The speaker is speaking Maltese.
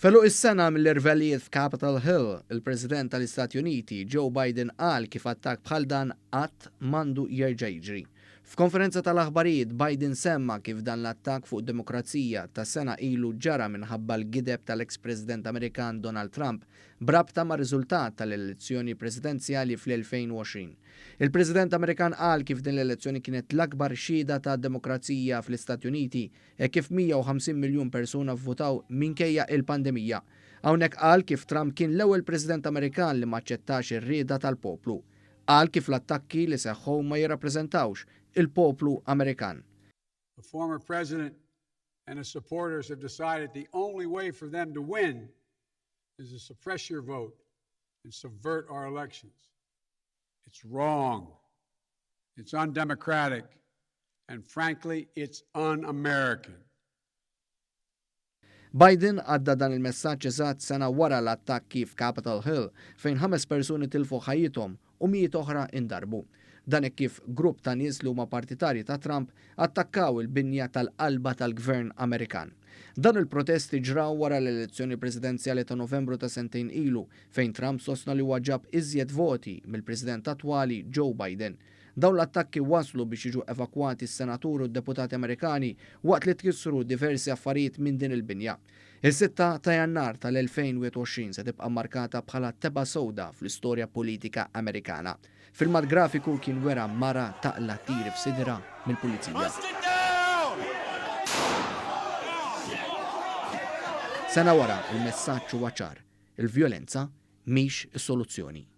F'għeluq is-sena mill-irvellijiet f'Capitol Hill, il-President tal-Istati Uniti, Joe Biden qal kif attakk bħal dan qatt m'għandu jerġa' jiġri. F'konferenza tal-aħbarijiet, Biden semma kif dan l-attakk fuq demokrazija ta' sena ilu ġara minħabba l-gideb tal-eks President Amerikan Donald Trump b'rabta mar-riżultat tal-elezzjoni presidenzjali fl-2020. Il-President Amerikan qal kif din l-elezzjoni kienet l-akbar xhieda ta' demokrazija fl-Istati Uniti hekk kif 150 miljun persuna vvutaw minkejja il-pandemija. Hawnhekk qal kif Trump kien l-ewwel President Amerikan li m'aċċettax ir-rieda tal-poplu. Qal kif l-attakki li seħħu ma jirrappreżentawx il-poplu Amerikan. The former president and his supporters have decided the only way for them to win is to suppress your vote and subvert our elections. It's wrong. It's undemocratic. And frankly, it's un-American. Biden għadda dan il-messaġġ eżatt sena wara l-attakki f'Capitol Hill fejn ħames persuni tilfu ħajjithom u mijiet oħra indarbu. Dan hekk kif grupp ta' nies li huma partitarji ta' Trump attakkaw il-binja tal-qalba tal-Gvern Amerikan. Dan il-protesti ġraw wara l-elezzjoni presidenzjali ta' Novembru ta' sentejn ilu fejn Trump sostna li huwa ġab iżjed voti mill-President attwali Joe Biden. Dawn l-attakki wasslu biex jiġu evakwati s-senatur u d-deputati Amerikani waqt li tkissru diversi affarijiet minn din il-binja. Is-sitta ta' Jannar tal-2021 se tibqa' mmarkata bħala tebgħa sewda fl-istorja politika Amerikana. Filmat grafiku kien wera mara taqla' tiri f'sidra mill-pulizija. Sena wara, il-messaġġ huwa ċar, il-vjolenza mhix is-soluzzjoni.